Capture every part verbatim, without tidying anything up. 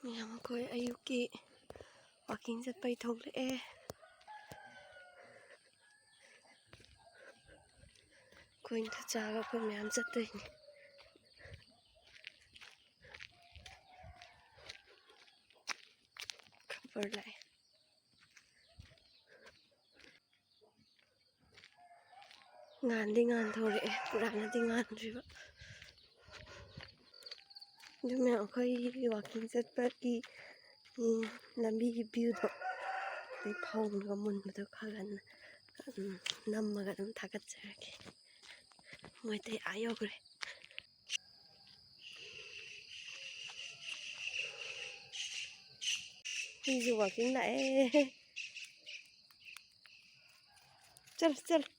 ꯃꯌꯥꯝ ꯑꯩꯈꯣꯏ ꯑꯌꯨꯛꯀꯤ ꯋꯥꯀꯤꯡ ꯆꯠꯄꯩ ꯊꯣꯛꯂꯛꯑꯦ꯫ ꯑꯩꯈꯣꯏ ꯏꯟꯊ ꯆꯥꯕ ꯑꯩꯈꯣꯏ ꯃꯌꯥꯝ ꯆꯠꯇꯣꯏꯅꯤ꯫ ꯈꯕꯔ ꯂꯥꯛꯑꯦ꯫ ꯉꯥꯟꯗꯤ ꯉꯥꯟꯊꯣꯔꯛꯑꯦ, ꯄꯨꯔꯥꯅꯗꯤ ꯉꯥꯟꯗ꯭ꯔꯤꯕ꯫ ꯑꯗꯨ ꯃꯌꯥꯝ ꯑꯩꯈꯣꯏꯒꯤ ꯋꯥꯀꯤꯡ ꯆꯠꯄꯒꯤ, ꯎꯝ, ꯂꯝꯕꯤꯒꯤ ꯚ꯭ꯌꯨꯗꯣ, ꯑꯗꯩ ꯐꯧꯒ ꯃꯨꯟꯕꯗꯣ ꯈꯔ ꯉꯟꯅ, ꯎꯝ, ꯅꯝꯃꯒ ꯑꯗꯨꯝ ꯊꯥꯒꯠꯆꯔꯛꯀꯦ꯫ ꯃꯣꯏꯇꯩ ꯑꯥ ꯌꯧꯈ꯭ꯔꯦ꯫ ꯍꯨꯏꯁꯨ ꯋꯥꯀꯤꯡ ꯂꯥꯛꯑꯦ꯫ ꯆꯠꯂꯨ, ꯆꯠꯂꯨ꯫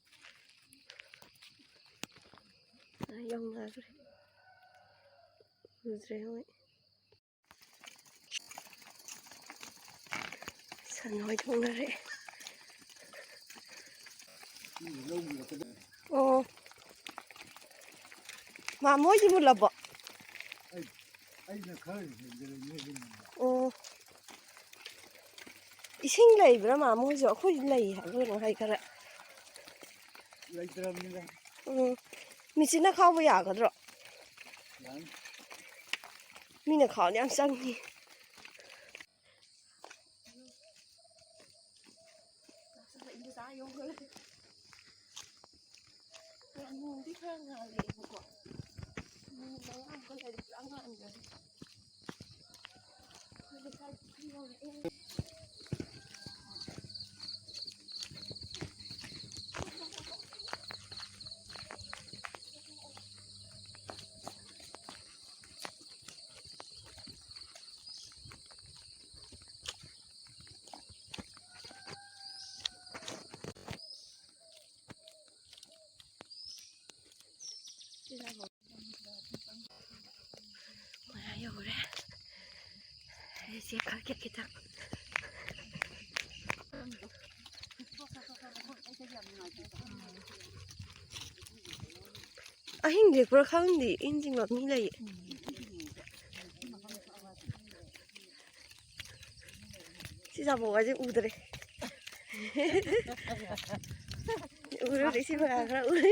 ꯑꯥ ꯌꯧꯅꯈ꯭ꯔꯦ꯫ ꯎꯗ꯭ꯔꯦ ꯃꯣꯏ꯫ ꯁꯟ ꯍꯣꯏ ꯊꯣꯡꯅꯔꯦ꯫ ꯑꯣ꯫ ꯃꯥ ꯃꯣꯏꯗꯤ ꯃꯨꯜꯂꯕꯣ? ꯑꯩ, ꯑꯩꯅ ꯈꯔ ꯍꯦꯟꯖꯔꯦ, ꯃꯣꯏꯗꯤ ꯃꯨꯟꯕ꯫ ꯑꯣ꯫ ꯏꯁꯤꯡ ꯂꯩꯕ꯭ꯔꯥ ꯃꯥ ꯃꯣꯏꯁꯨ? ꯑꯩꯈꯣꯏꯗꯤ ꯂꯩ ꯍꯥꯏꯕ꯭ꯔꯥ ꯀꯩꯅꯣ ꯍꯥꯏ ꯈꯔ꯫ ꯂꯩꯇ꯭ꯔꯕꯅꯤꯗ꯫ ꯎꯝ꯫ ꯃꯦꯆꯤꯟꯅ ꯈꯥꯎꯕ ꯌꯥꯒꯗ꯭ꯔꯣ? ꯌꯥꯅꯤ꯫ ꯃꯤꯅ ꯈꯥꯎꯗꯤ ꯌꯥꯝ ꯆꯪꯉꯤ꯫ ꯅꯣꯡꯗꯤ ꯈꯔ ꯉꯥꯜꯂꯛꯑꯦꯕꯀꯣ꯫ ꯃꯤꯅꯤꯠ ꯃꯉꯥꯃꯨꯛꯀ ꯂꯩꯔꯗꯤ ꯄꯨꯔꯥ ꯉꯥꯟꯈ꯭ꯔꯅꯤ꯫ ꯑꯩꯈꯣꯏ ꯂꯩꯀꯥꯏ ꯄꯨꯈ꯭ꯔꯤ ꯌꯧꯔꯛꯑꯦ꯫ ꯃꯌꯥ ꯌꯧꯔꯦ꯫ ꯑꯩ ꯆꯦ ꯈꯔ ꯈꯤꯇꯪ꯫ ꯑꯍꯤꯡ ꯂꯦꯛꯄ꯭ꯔꯥ ꯈꯪꯗꯦ, ꯏꯟ ꯆꯤꯡꯕ ꯃꯤ ꯂꯩꯌꯦ꯫ ꯏꯆꯥꯕꯣꯛ ꯍꯥꯏꯁꯦ ꯎꯗ꯭ꯔꯦ꯫ ꯎꯔꯦ, ꯍꯧꯖꯤꯛ ꯁꯤ ꯃꯉꯥ ꯈꯔ ꯎꯔꯦ꯫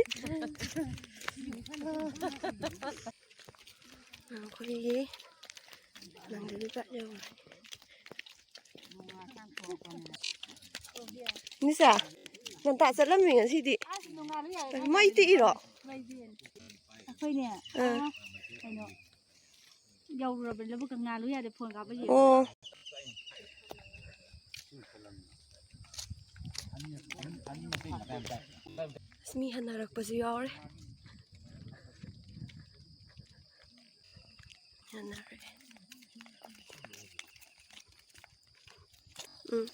ꯑꯩꯈꯣꯏꯒꯤ ꯅꯪꯗꯕꯤ ꯄꯥꯠ ꯌꯧꯔꯦ꯫ ꯅꯤꯁꯥ, ꯉꯟꯇꯥ ꯆꯠꯂꯝꯃꯤ ꯉꯁꯤꯗꯤ꯫ ꯑꯁ, ꯅꯣꯡꯉꯥꯜꯂꯨ ꯌꯥꯔꯦ꯫ ꯃꯩ ꯇꯤꯛꯏꯔꯣ? ꯃꯩꯗꯤ ꯑꯩꯈꯣꯏꯅꯦ, ꯑꯥ꯫ ꯑꯥ, ꯀꯩꯅꯣ, ꯌꯧꯔꯨꯔꯕꯅꯤ ꯂꯧꯕꯨꯛꯇ, ꯉꯥꯜꯂꯨ ꯌꯥꯗꯦ, ꯐꯣꯟ ꯀꯥꯞꯄ ꯌꯦꯡꯉꯤ꯫ ꯑꯣ꯫ ꯑꯁ, ꯃꯤ ꯍꯟꯅꯔꯛꯄꯁꯨ ꯌꯥꯎꯔꯦ꯫ ꯍꯟꯅꯔꯛꯑꯦ꯫ ꯎꯝ꯫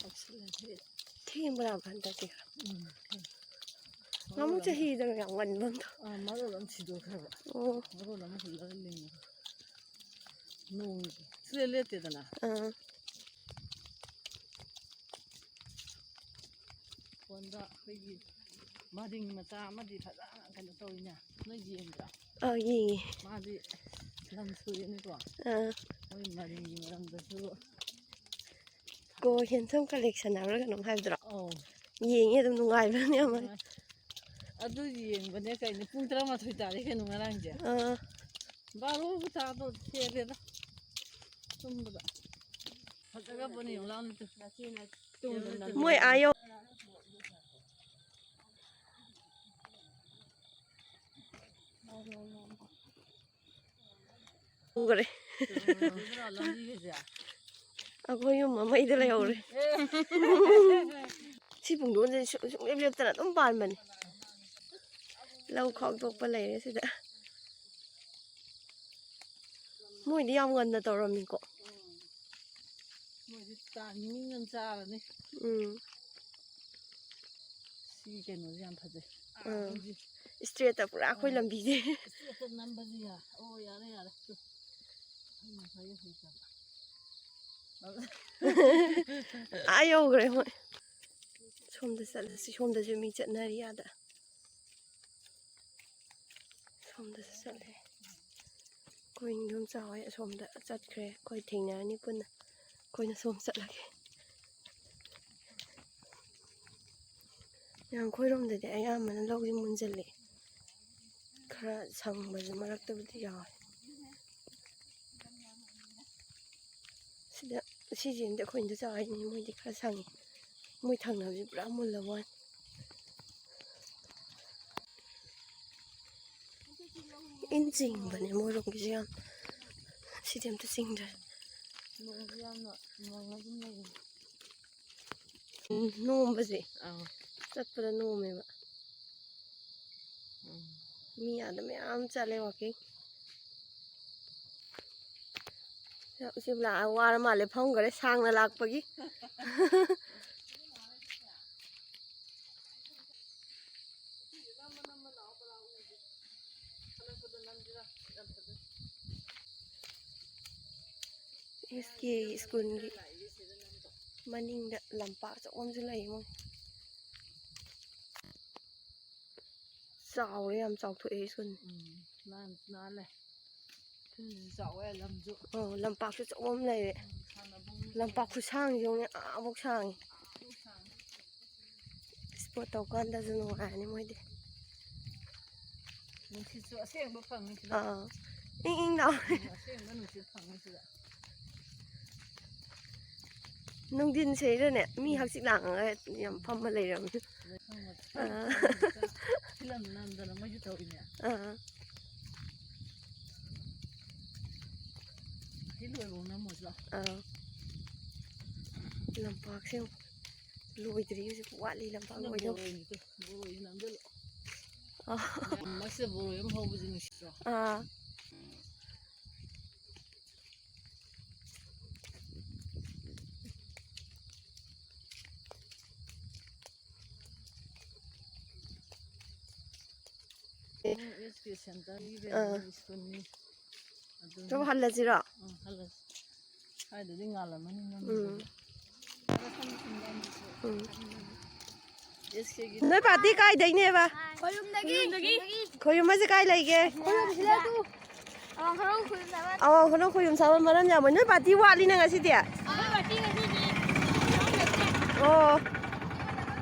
ꯊꯦꯡꯕ꯭ꯔꯥꯕ ꯍꯟꯗꯛꯇꯤ? ꯎꯝ꯫ ꯉꯥꯃꯨ ꯆꯍꯤꯗ ꯌꯥꯝ ꯉꯟꯕ ꯑꯃ ꯇꯧ-, ꯑꯥ, ꯃꯔꯣꯜ ꯑꯃ ꯁꯤꯗꯣꯛꯈ꯭ꯔꯕ꯫ ꯑꯣ꯫ ꯃꯔꯣꯜ ꯑꯃ ꯍꯨꯜꯂꯒ ꯂꯤꯡꯉꯦ꯫ ꯅꯣꯡ ꯁꯨꯡꯂꯦꯞ ꯂꯦꯞꯇꯦꯗꯅ꯫ ꯑꯥ꯫ ꯐꯣꯟꯗ ꯑꯩꯈꯣꯏꯒꯤ ꯃꯔꯤꯡ ꯃꯆꯥ ꯑꯃꯗꯤ ꯐꯖꯅ ꯀꯩꯅꯣ ꯇꯧꯋꯤꯅꯦ꯫ ꯅꯣꯏ ꯌꯦꯡꯗ꯭ꯔꯣ? ꯑꯥ, ꯌꯦꯡꯉꯤ꯫ ꯃꯥꯗꯤ ꯂꯝ ꯁꯨꯔꯦꯅꯦꯀꯣ꯫ ꯑꯥ꯫ ꯃꯣꯏ ꯃꯔꯤꯡꯒꯤ ꯃꯔꯝꯗꯁꯨ꯫ ꯀꯣ ꯍꯦꯟꯁꯝ ꯀꯂꯦꯛꯁꯟ ꯍꯥꯏꯕ꯭ꯔꯥ ꯀꯩꯅꯣꯝ ꯍꯥꯏꯕꯗꯨꯔꯣ? ꯑꯧ꯫ ꯌꯦꯡꯉꯤ ꯑꯗꯨꯝ, ꯅꯨꯡꯉꯥꯏꯕꯅꯦ ꯌꯥꯝꯅ꯫ ꯅꯨꯡꯉꯥꯏ꯫ ꯑꯗꯨ ꯌꯦꯡꯕꯅꯦ ꯀꯩꯅꯣ, ꯄꯨꯡ ꯇꯔꯥꯃꯥꯊꯣꯏ ꯇꯥꯔꯦ ꯀꯩꯅꯣ ꯉꯔꯥꯡꯁꯦ꯫ ꯑꯥ꯫ ꯕꯥꯔꯣꯕꯨ ꯇꯥꯗꯣ ꯍꯦꯜꯂꯦꯗ ꯇꯨꯝꯕꯗ꯫ ꯐꯖꯈ꯭ꯔꯕꯅꯦ ꯌꯦꯡꯉꯨ ꯂꯥꯎꯅꯦ ꯇꯨ꯫ ꯃꯣꯏ ꯑꯥ ꯌꯧ-, ꯎꯈ꯭ꯔꯦ꯫ ꯑꯩꯈꯣꯏ ꯌꯨꯝ ꯃꯃꯩꯗ ꯂꯩꯍꯧꯔꯦ꯫ ꯁꯤ ꯄꯨꯡꯗꯣꯟꯁꯦ ꯁꯨ-, ꯁꯨꯡꯂꯦꯞ ꯂꯦꯞꯇꯅ ꯑꯗꯨꯝ ꯄꯥꯟꯕꯅꯦ꯫ ꯂꯧ ꯈꯥꯎꯗꯣꯛꯄ ꯂꯩꯔꯦ ꯁꯤꯗ꯫ ꯃꯣꯏꯗꯤ ꯌꯥꯝ ꯉꯟꯅ ꯇꯧꯔꯝꯃꯤꯀꯣ꯫ ꯃꯣꯏꯗꯤ timing ꯉꯟ ꯆꯥꯔꯅꯤ꯫ ꯎꯝ꯫ ꯁꯤ ꯀꯩꯅꯣꯁꯦ ꯌꯥꯝ ꯐꯖꯩ꯫ ꯑꯥ꯫ ꯑꯩꯈꯣꯏꯒꯤ ꯏꯁꯇ꯭ꯔꯦꯠꯇ ꯄꯨꯔꯥ ꯑꯩꯈꯣꯏ ꯑꯥ꯫ ꯂꯝꯕꯤꯁꯦ꯫ ꯏꯁꯇ꯭ꯔꯦꯠꯇ ꯅꯝꯕꯁꯦ ꯌꯥ-, ꯑꯣ, ꯌꯥꯔꯦ, ꯌꯥꯔꯦ꯫ ꯇꯨ꯫ ꯑꯩꯅ ꯈ꯭ꯋꯥꯏꯗꯒꯤ ꯍꯩꯇꯕ꯫ ꯑꯥ ꯌꯧꯈ꯭ꯔꯦ ꯃꯣꯏ꯫ ꯁꯣꯝꯗ ꯆꯠꯂꯁꯤ, ꯁꯣꯝꯗꯁꯨ ꯃꯤ ꯆꯠꯅꯔꯤ ꯑꯥꯗ꯫ ꯁꯣꯝꯗꯁꯨ ꯆꯠꯂꯦ꯫ ꯑꯩꯈꯣꯏ ꯏꯟꯗꯣꯝꯆꯥ ꯍꯣꯏ ꯑꯁꯣꯝꯗ ꯆꯠꯈ꯭ꯔꯦ꯫ ꯑꯩꯈꯣꯏ ꯊꯦꯡꯅꯔꯅꯤ ꯄꯨꯟꯅ꯫ ꯑꯩꯈꯣꯏꯅ ꯁꯣꯝ ꯆꯠꯂꯒꯦ꯫ ꯑꯩꯈꯣꯏꯔꯣꯝꯗꯗꯤ ꯑꯌꯥꯝꯕꯅ ꯂꯧꯁꯦ ꯃꯨꯟꯖꯜꯂꯦ꯫ ꯈꯔ ꯁꯪꯕꯁꯨ ꯃꯔꯛꯇꯕꯨꯗꯤ ꯌꯥꯎꯋꯦ꯫ ꯁꯤꯗ ꯁꯤꯁꯤꯃꯗꯤ ꯑꯩꯈꯣꯏ ꯏꯟꯗꯣꯆꯥ ꯍꯣꯏꯅꯤ, ꯃꯣꯏꯗꯤ ꯈꯔ ꯁꯪꯉꯤ꯫ ꯃꯣꯏ ꯊꯪꯅꯕꯁꯤ ꯄꯨꯔꯥ ꯃꯨꯜꯂꯕ ꯋꯥꯅꯤ꯫ ꯏꯟ ꯆꯤꯡꯕꯅꯦ ꯃꯣꯏꯔꯣꯝꯒꯤꯁꯦ ꯌꯥꯝ꯫ ꯁꯤꯗꯤ ꯑꯝꯇ ꯆꯤꯡꯗ꯭ꯔꯦ꯫ ꯅꯣꯡꯁꯦ ꯌꯥꯝꯅ ꯃꯪꯉ ꯑꯗꯨꯝ ꯂꯩꯌꯦ꯫ ꯎꯝ, ꯅꯣꯝꯕꯁꯦ ꯑꯥ꯫ ꯆꯠꯄꯗ ꯅꯣꯝꯃꯦꯕ꯫ ꯎꯝ꯫ ꯃꯤ ꯑꯥꯗ ꯃꯌꯥꯝ ꯆꯠꯂꯦ walking꯫ ꯁꯤꯕꯨ ꯂꯥꯛꯑ ꯋꯥꯔ ꯃꯥꯜꯂꯦ ꯐꯝꯈꯔꯦ ꯁꯥꯡꯅ ꯂꯥꯛꯄꯒꯤ꯫ ꯑꯦꯁ ꯀꯦ ꯁ꯭ꯀꯨꯜꯒꯤ ꯃꯅꯤꯡꯗ ꯂꯝꯄꯥꯛ ꯑꯆꯧꯕ ꯑꯃꯁꯨ ꯂꯩ ꯃꯣꯏ꯫ ꯆꯥꯎꯔꯦ, ꯌꯥꯝ ꯆꯥꯎꯊꯣꯛꯑꯦ ꯁ꯭ꯀꯨꯜ꯫ ꯎꯝ, ꯅꯥꯟ-, ꯅꯥꯜꯂꯦ꯫ ꯐꯤꯜꯁꯨ ꯆꯥꯎꯋꯦ, ꯂꯝꯁꯨ꯫ ꯑꯣ, ꯂꯝꯄꯥꯛꯁꯨ ꯑꯆꯧꯕ ꯑꯃ ꯂꯩꯔꯦ꯫ ꯎꯝ, ꯁꯥꯟꯅꯐꯝ ꯂꯝꯄꯥꯛ ꯈꯨꯁꯥꯡꯁꯦ ꯌꯦꯡꯉꯨꯅꯦ, ꯑꯥꯕꯨꯛ ꯁꯥꯡꯉꯤ꯫ ꯁ꯭ꯄꯣꯔꯠ ꯇꯧꯀꯥꯟꯗꯁꯨ ꯅꯨꯡꯉꯥꯏꯔꯅꯤ ꯃꯣꯏꯗꯤ꯫ ꯅꯨꯡꯁꯤꯠꯁꯨ ꯑꯁꯦꯡꯕ ꯐꯪꯉꯤ ꯁꯤꯗ꯫ ꯑꯥ꯫ ꯏꯪ ꯏꯪ ꯂꯥꯎꯔꯦ꯫ ꯎꯝ, ꯑꯁꯦꯡꯕ ꯅꯨꯡꯁꯤꯠ ꯐꯪꯉꯤ ꯁꯤꯗ꯫ ꯅꯨꯡꯊꯤꯟ ꯁꯤꯗꯅꯦ ꯃꯤ ꯍꯛꯆꯤꯠ ꯂꯥꯡꯉꯒ ꯌꯥꯝ ꯐꯝꯃ ꯂꯩꯔꯝꯃꯤ꯫ ꯐꯤꯂꯝ ꯅꯝꯗꯅ ꯃꯣꯏꯁꯨ ꯇꯧꯔꯤꯅꯦ꯫ ꯑꯥ꯫ ꯁꯤ ꯂꯣꯏꯕꯧ ꯅꯝꯃꯣꯁꯤꯔꯣ? ꯑꯥ꯫ ꯂꯝꯄꯥꯛꯁꯦ ꯌꯦꯡꯉꯨ꯫ ꯂꯣꯏꯗ꯭ꯔꯤ ꯍꯧꯖꯤꯛ ꯋꯥꯠꯂꯤ ꯂꯝꯄꯥꯛ ꯁꯤꯅ ꯂꯣꯏꯗꯧ꯫ ꯕꯣꯔꯣꯏꯅꯤꯀꯣ꯫ ꯕꯣꯔꯣꯏꯁꯤ ꯅꯝꯁꯤꯜꯂꯣ꯫ ꯑꯥ꯫ ꯌꯥꯝ ꯃꯁꯤꯗ ꯕꯣꯔꯣꯏ ꯑꯃ ꯍꯧꯕꯁꯤ ꯅꯨꯡꯁꯤꯠꯇ꯭ꯔꯣ? ꯑꯥ꯫ ꯑꯦꯁ ꯀꯦ ꯁꯦꯟꯇꯔꯒꯤ ꯑꯥ꯫ ꯁ꯭ꯀꯨꯜꯅꯤ꯫ ꯑꯗꯨꯅꯤ꯫ ꯁꯨꯝ ꯍꯜꯂꯁꯤꯔꯣ? ꯑꯥ, ꯍꯜꯂꯁꯤ꯫ ꯁ꯭ꯋꯥꯏꯗꯗꯤ ꯉꯥꯜꯂꯝꯃꯅꯤ ꯅꯪ꯫ ꯎꯝ꯫ ꯎꯝ꯫ ꯑꯦꯁ ꯀꯦꯒꯤ ꯅꯣꯏ ꯄꯥꯔꯇꯤ ꯀꯥꯏꯗꯩꯅꯦꯕ? ꯈꯣꯏꯔꯨꯝꯗꯒꯤ꯫ ꯈꯣꯏꯔꯨꯝ ꯍꯥꯏꯁꯦ ꯀꯥꯏ ꯂꯩꯒꯦ? ꯈꯣꯏꯔꯨꯝꯁꯤꯗ ꯑꯗꯨ꯫ ꯑꯋꯥꯡ ꯈꯨꯅꯧ ꯈꯣꯏꯔꯨꯝ ꯁꯥꯕ꯫ ꯑꯋꯥꯡ ꯈꯨꯅꯧ ꯈꯣꯏꯔꯨꯝ ꯁꯥꯕ ꯃꯔꯝ ꯌꯥꯝ ꯑꯣꯏ꯫ ꯅꯣꯏ ꯄꯥꯔꯇꯤ ꯋꯥꯠꯂꯤꯅ ꯉꯁꯤꯗꯤ? ꯑꯩꯈꯣꯏ ꯄꯥꯔꯇꯤ ꯉꯁꯤꯗꯤ ꯑꯣ꯫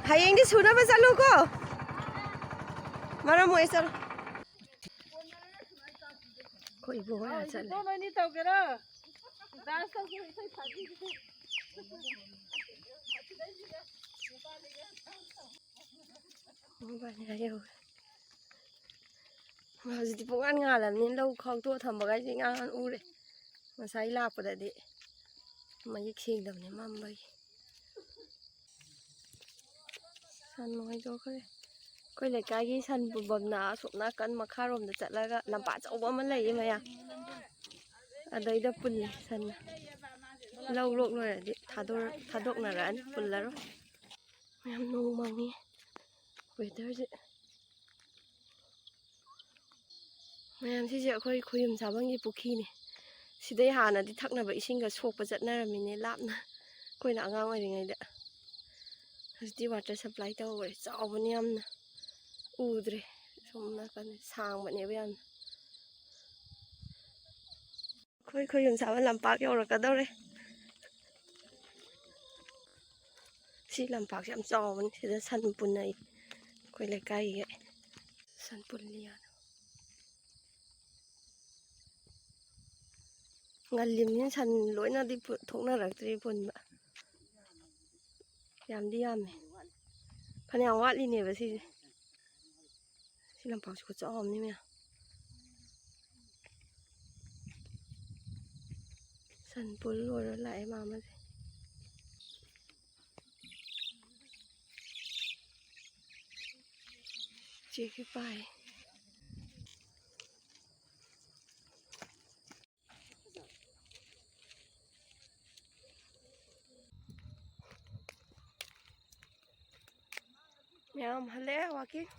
ꯍꯌꯦꯡꯗꯤ ꯁꯨꯅꯕ ꯆꯠꯂꯨꯀꯣ꯫ ꯃꯔꯝ ꯑꯣꯏ ꯆꯠꯂꯣ꯫ ꯑꯩꯈꯣꯏ ꯏꯕꯣꯛ ꯍꯣꯏ ꯑꯥ ꯆꯠꯂꯦ꯫ ꯏꯕꯣꯛ ꯅꯣꯏꯅꯤ ꯇꯧꯒꯦꯔꯣ? Dance ꯇꯧꯁꯤꯔꯣ? ꯏꯁꯩ ꯁꯛꯁꯤꯔꯣ? ꯃꯣꯏꯕꯥꯅꯤ ꯍꯥꯏꯍꯧꯋꯦ꯫ ꯍꯧꯖꯤꯛꯇꯤ ꯄꯨꯡꯉꯥꯟ ꯉꯥꯜꯂꯕꯅꯤꯅ ꯂꯧ ꯈꯥꯎꯗꯣꯛꯑ ꯊꯝꯕꯒꯥꯏꯁꯦ ꯏꯉꯥꯟ ꯉꯥꯟ ꯎꯔꯦ꯫ ꯉꯁꯥꯏ ꯂꯥꯛꯄꯗꯗꯤ ꯃꯌꯦꯛ ꯁꯦꯡꯗꯕꯅꯦ, ꯃꯝꯕꯒꯤ꯫ ꯁꯟ ꯍꯣꯏꯗꯣꯛꯈ꯭ꯔꯦ꯫ ꯑꯩꯈꯣꯏ ꯂꯩꯀꯥꯏꯒꯤ ꯁꯟ ꯄꯨꯐꯝꯅ ꯑꯁꯣꯝ ꯅꯥꯀꯟ ꯃꯈꯥꯔꯣꯝꯗ ꯆꯠꯂꯒ ꯂꯝꯄꯥꯛ ꯑꯆꯧꯕ ꯑꯃ ꯂꯩꯌꯦ ꯃꯌꯥꯝ꯫ ꯑꯗꯩꯗ ꯄꯨꯜꯂꯦ ꯁꯟ꯫ ꯂꯧ ꯂꯣꯛ ꯂꯣꯏꯔꯗꯤ ꯊꯥꯗꯣꯛ-, ꯊꯥꯗꯣꯛꯅꯔꯛꯑꯅꯤ, ꯄꯨꯜꯂꯔꯣꯏ꯫ ꯃꯌꯥꯝ ꯅꯣꯡ ꯃꯪꯉꯤ꯫ Weatherꯁꯦ꯫ ꯃꯌꯥꯝ, ꯁꯤꯁꯦ ꯑꯩꯈꯣꯏ ꯈꯣꯌꯨꯝ ꯁꯥꯐꯝꯒꯤ ꯄꯨꯈ꯭ꯔꯤꯅꯦ꯫ ꯁꯤꯗꯩ ꯍꯥꯟꯅꯗꯤ ꯊꯛꯅꯕ ꯏꯁꯤꯡꯒ ꯁꯣꯛꯄ ꯆꯠꯅꯔꯝꯃꯤꯅꯦ ꯂꯥꯞꯅ, ꯑꯩꯈꯣꯏꯅ ꯑꯉꯥꯡ ꯑꯣꯏꯔꯤꯉꯩꯗ꯫ ꯍꯧꯖꯤꯛꯇꯤ water supply ꯇꯧꯈ꯭ꯔꯦ, ꯆꯥꯎꯕꯅꯤ ꯌꯥꯝꯅ꯫ ꯎꯗ꯭ꯔꯦ꯫ ꯁꯣꯝ ꯅꯥꯀꯟꯗ ꯁꯥꯡꯕꯅꯦꯕ ꯌꯥꯝꯅ꯫ ꯑꯩꯈꯣꯏ ꯈꯣꯌꯨꯝ ꯁꯥꯕ ꯂꯝꯄꯥꯛ ꯌꯧꯔꯛꯀꯗꯧꯔꯦ꯫ ꯁꯤ ꯂꯝꯄꯥꯛꯁꯦ ꯌꯥꯝ ꯆꯥꯎꯕꯅꯤ, ꯁꯤꯗ ꯁꯟ ꯄꯨꯟꯅꯩ ꯑꯩꯈꯣꯏ ꯂꯩꯀꯥꯏꯒꯤ ꯁꯟ ꯄꯨꯜꯂꯤ ꯍꯥꯏꯅ꯫ ꯉꯜꯂꯤꯕꯅꯤꯅ ꯁꯟ ꯂꯣꯏꯅꯗꯤ ꯄꯨ-, ꯊꯣꯛꯅꯔꯛꯇ꯭ꯔꯤ ꯄꯨꯟꯕ꯫ ꯌꯥꯝꯗꯤ ꯌꯥꯝꯃꯦ꯫ ꯐꯅꯌꯥꯝ ꯋꯥꯠꯂꯤꯅꯦꯕ ꯁꯤꯁꯦ꯫ ꯁꯤ ꯂꯝꯄꯥꯛꯁꯦ ꯈꯨꯠꯆꯥꯎ ꯑꯃꯅꯤ ꯃꯌꯥꯝ꯫ ꯁꯟ ꯄꯨꯜ ꯂꯣꯏꯔ ꯂꯥꯛꯑꯦ ꯃꯥ ꯑꯃꯁꯦ꯫ ꯆꯦꯛꯁꯨ ꯄꯥꯏ꯫ ꯃꯌꯥꯝ ꯍꯜꯂꯛꯑꯦ walking꯫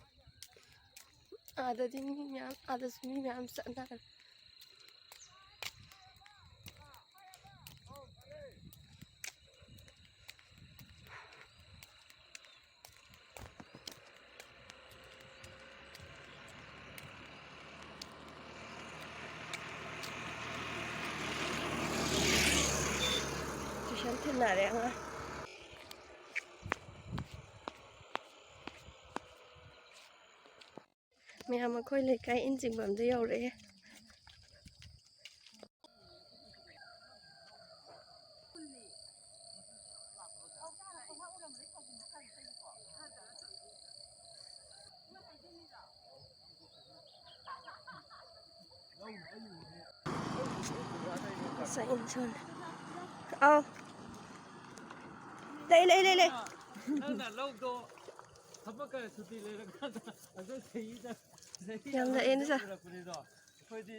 ꯑꯥꯗꯗꯤ ꯃꯤ ꯃꯌꯥꯝ, ꯑꯥꯗꯁꯨ ꯃꯤ ꯃꯌꯥꯝ ꯆꯠꯅꯔꯦ꯫ Tuition ꯊꯤꯟꯅꯔꯦ ꯑꯉꯥꯡ꯫ ꯃꯌꯥꯝ ꯑꯩꯈꯣꯏ ꯂꯩꯀꯥꯏ ꯏꯟ ꯆꯤꯡꯐꯝꯗꯨ ꯌꯧꯔꯛꯑꯦ꯫ ꯉꯁꯥꯏ ꯏꯟꯁꯣꯟ꯫ ꯑꯧ꯫ ꯂꯩ, ꯂꯩ, ꯂꯩ, ꯂꯩ꯫ ꯅꯪꯅ ꯂꯧꯗꯣ ꯊꯕꯛꯀ ꯁꯨꯇꯤ ꯂꯩꯔꯀꯥꯟꯗ ꯑꯗꯨ ꯆꯍꯤꯗ, ꯆꯍꯤ ꯌꯥꯝ ꯂꯥꯛꯑꯦ, ꯅꯁꯥ꯫ ꯎꯔꯛꯄꯅꯤꯗꯣ꯫ ꯑꯩꯈꯣꯏꯗꯤ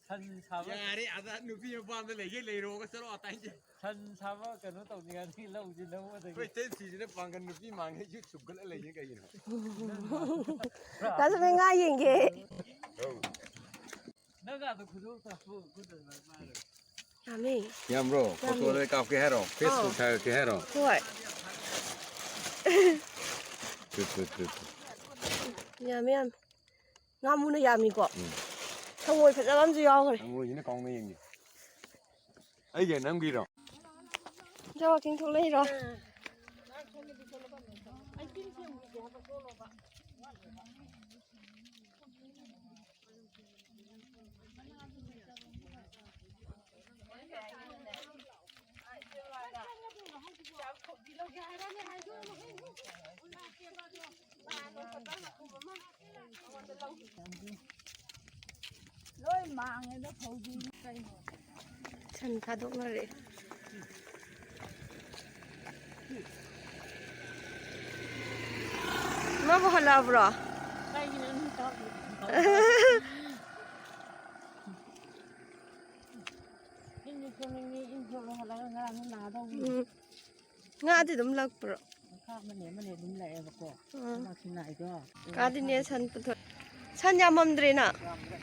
ꯁꯟ ꯁꯥꯕ ꯌꯥꯔꯦ, ꯑꯗ ꯅꯨꯄꯤ ꯃꯄꯥꯝꯗ ꯂꯩꯒꯦ ꯂꯩꯔꯣꯒ ꯆꯠꯂꯣ ꯑꯇꯥꯏꯁꯦ꯫ ꯁꯟ ꯁꯥꯕ ꯀꯩꯅꯣ ꯇꯧꯅꯤꯡꯉꯥꯏꯗꯤ ꯂꯧꯁꯤ ꯂꯧꯕꯗꯒꯤ꯫ ꯑꯩꯈꯣꯏ ꯏꯇꯩ ꯐꯤꯁꯤꯅ ꯄꯥꯡꯒꯜ ꯅꯨꯄꯤ ꯃꯥꯡꯉꯦ ꯌꯨꯠ ꯁꯨꯝꯒꯠꯂ ꯂꯩꯁꯦ ꯀꯩꯒꯤꯅꯣ? ꯀꯥꯁꯨ ꯉꯥ ꯌꯦꯡꯒꯦ꯫ ꯅꯪ ꯑꯗꯨ ꯈꯨꯗꯣꯜ ꯀꯥꯞꯄꯨ, ꯈꯨꯠꯇ ꯑꯗꯨꯃꯥꯏꯅ ꯄꯥꯏꯔꯒ꯫ ꯌꯥꯝꯃꯦ꯫ ꯌꯥꯝꯕ꯭ꯔꯣ? ꯌꯥꯝꯃꯦ꯫ ꯐꯣꯇꯣꯗ ꯀꯥꯞꯀꯦ ꯍꯥꯏꯔꯣ? ꯑꯥ꯫ ꯐꯦꯁꯕꯨꯛ ꯊꯥꯒꯠꯀꯦ ꯍꯥꯏꯔꯣ? ꯍꯣꯏ꯫ Two, two, two, two. ꯌꯥꯝꯃꯦ, ꯌꯥꯝꯃꯦ꯫ ꯉꯥꯃꯨꯅ ꯌꯥꯝꯃꯤꯀꯣ꯫ ꯎꯝ꯫ ꯊꯔꯣꯏ ꯐꯖꯕ ꯑꯃꯁꯨ ꯌꯥꯎꯈ꯭ꯔꯦ꯫ ꯊꯔꯣꯏꯁꯤꯅ ꯀꯥꯎꯅ ꯌꯦꯡꯒꯦ꯫ ꯑꯩꯒꯤ ꯅꯪꯒꯤꯔꯣ? ꯏꯆꯥ ꯋꯥꯛꯀꯤꯡ ꯊꯣꯛꯂꯛꯏꯔꯣ? ꯂꯣꯏ ꯃꯥꯡꯉꯦꯗ ꯐꯧꯗꯤ ꯀꯩꯅꯣ꯫ ꯁꯟ ꯊꯥꯗꯣꯛꯅꯔꯦ꯫ ꯏꯃꯥꯕꯨ ꯍꯜꯂꯛꯑꯕ꯭ꯔꯣ? ꯀꯩꯒꯤꯅꯣ ꯅꯪ ꯇꯧꯔꯤꯗꯣ? ꯏꯟꯁꯨ ꯁꯣꯟꯅꯤꯡꯉꯤ, ꯏꯟꯁꯨ ꯍꯜꯂꯛꯑꯒ ꯉꯔꯥꯡ ꯅꯥꯗꯧꯔꯤ꯫ ꯎꯝ꯫ ꯉꯥꯗꯤ ꯑꯗꯨꯝ ꯂꯛꯄ꯭ꯔꯣ? ꯃꯈꯥ ꯑꯃꯅꯤ ꯑꯃꯅꯤ ꯑꯗꯨꯝ ꯂꯥꯛꯑꯦꯕꯀꯣ꯫ ꯑꯥ꯫ ꯂꯥꯛꯁꯤ ꯂꯥꯛꯏꯗꯣ꯫ ꯀꯥꯗꯤꯅꯦ ꯁꯟ ꯄꯨꯊꯣꯛ-, ꯁꯟ ꯌꯥꯝꯃꯝꯗ꯭ꯔꯦꯅ꯫ ꯌꯥꯝꯗ꯭ꯔꯦ꯫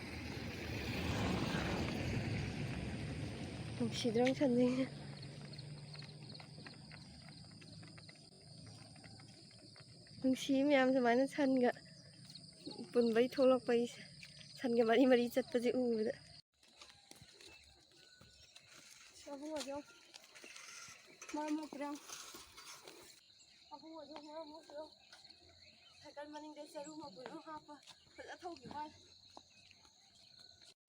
ꯅꯨꯡꯁꯤꯗ꯭ꯔꯣ ꯁꯟꯁꯤꯡꯁꯦ? ꯅꯨꯡꯁꯤ ꯃꯌꯥꯝ ꯁꯨꯃꯥꯏꯅ ꯁꯟꯒ ꯄꯨꯟꯕꯩ ꯊꯣꯛꯂꯛꯄꯩꯁꯦ꯫ ꯁꯟꯒ ꯃꯔꯤ ꯃꯔꯤ ꯆꯠꯄꯁꯦ ꯎꯕꯗ꯫ ꯑꯕꯨꯡꯉꯣꯁꯨ ꯃꯔꯝ ꯃꯣꯛꯄ꯭ꯔꯥ ꯌꯦꯡꯉꯨ꯫ ꯑꯕꯨꯡꯉꯣꯁꯨ ꯃꯔꯝ ꯃꯣꯛꯄ꯭ꯔꯥ ꯌꯦꯡꯉꯨ꯫ ꯁꯥꯏꯀꯜ ꯃꯅꯤꯡꯗ ꯆꯔꯨ ꯃꯄꯨꯟ ꯑꯃ ꯍꯥꯞꯄ꯫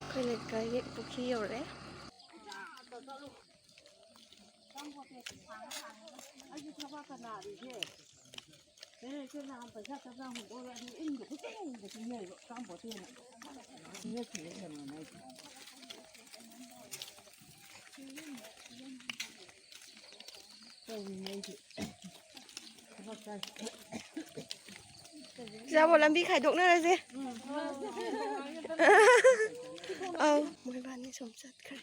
ꯑꯩꯈꯣꯏ ꯂꯩꯀꯥꯏꯒꯤ ꯄꯨꯈ꯭ꯔꯤ ꯌꯧꯔꯛꯑꯦ꯫ ꯏꯆꯥꯕꯣ, ꯂꯝꯕꯤ ꯈꯥꯏꯗꯣꯛꯅꯔꯁꯦ꯫ ꯑꯧ, ꯃꯣꯏꯕꯥꯅꯤ ꯁꯨꯝ ꯆꯠꯈ꯭ꯔꯦ꯫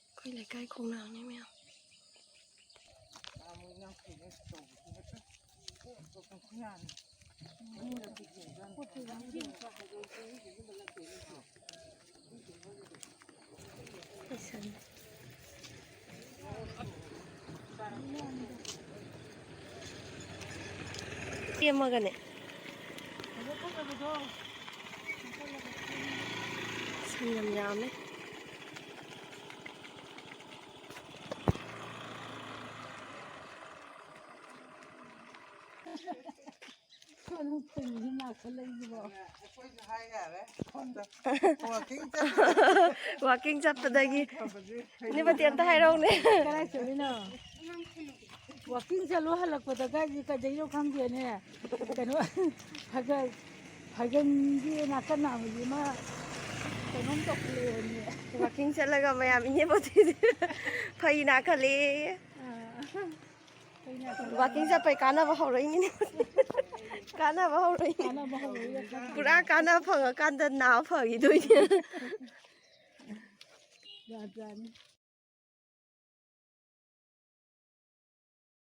ꯑꯩꯈꯣꯏ ꯂꯩꯀꯥꯏ ꯈꯣꯡꯅꯥꯡꯅꯦ ꯃꯌꯥꯝ꯫ ꯁꯦꯝꯃꯒꯅꯦ꯫ ꯁꯟ ꯌꯥꯝ ꯌꯥꯝꯃꯦ꯫ ꯑꯩꯈꯣꯏꯁꯨ ꯍꯥꯏ ꯌꯥꯔꯦ ꯁꯣꯝꯗ꯫ ꯋꯥꯀꯤꯡ ꯆꯠꯄꯗꯒꯤ꯫ ꯏꯅꯦ ꯄꯇꯤ, ꯑꯝꯇ ꯍꯥꯏꯔꯛꯎꯅꯦ꯫ ꯀꯗꯥꯏ ꯆꯠꯂꯤꯅꯣ? ꯋꯥꯀꯤꯡ ꯆꯠꯂꯨ ꯍꯜꯂꯛꯄꯗ ꯀꯥꯏꯗꯤ ꯀꯩꯗꯩꯅꯣ ꯈꯪꯗꯦꯅꯦ꯫ ꯀꯩꯅꯣ, ꯐꯥꯏꯒꯟꯒꯤ ꯅꯥꯀꯟ ꯅꯥꯝꯃꯒꯤ ꯑꯃ ꯀꯩꯅꯣꯝ ꯇꯧꯈꯠꯂꯛꯑꯦꯅꯦ꯫ ꯋꯥꯀꯤꯡ ꯆꯠꯂꯒ ꯃꯌꯥꯝ ꯏꯅꯦ ꯄꯇꯤꯗꯤ ꯐꯩ ꯅꯥꯈꯠꯂꯦꯌꯦ꯫ ꯑꯥ꯫ ꯋꯥꯀꯤꯡ ꯆꯠꯄꯩ ꯀꯥꯟꯅꯕ ꯍꯧꯔꯛꯏꯅꯤꯅꯦ꯫ ꯀꯥꯟꯅꯕ ꯍꯧꯔꯛꯏꯅꯤ꯫ ꯀꯥꯟꯅꯕ ꯍꯧꯔꯛꯏꯕ ꯈꯪꯗꯦ꯫ ꯄꯨꯔꯥ ꯀꯥꯟꯅꯕ ꯐꯪꯉꯀꯥꯟꯗ ꯅꯥꯕ ꯐꯈꯤꯗꯣꯏꯅꯦ꯫ ꯖꯥꯠ ꯖꯥꯠꯅꯤ꯫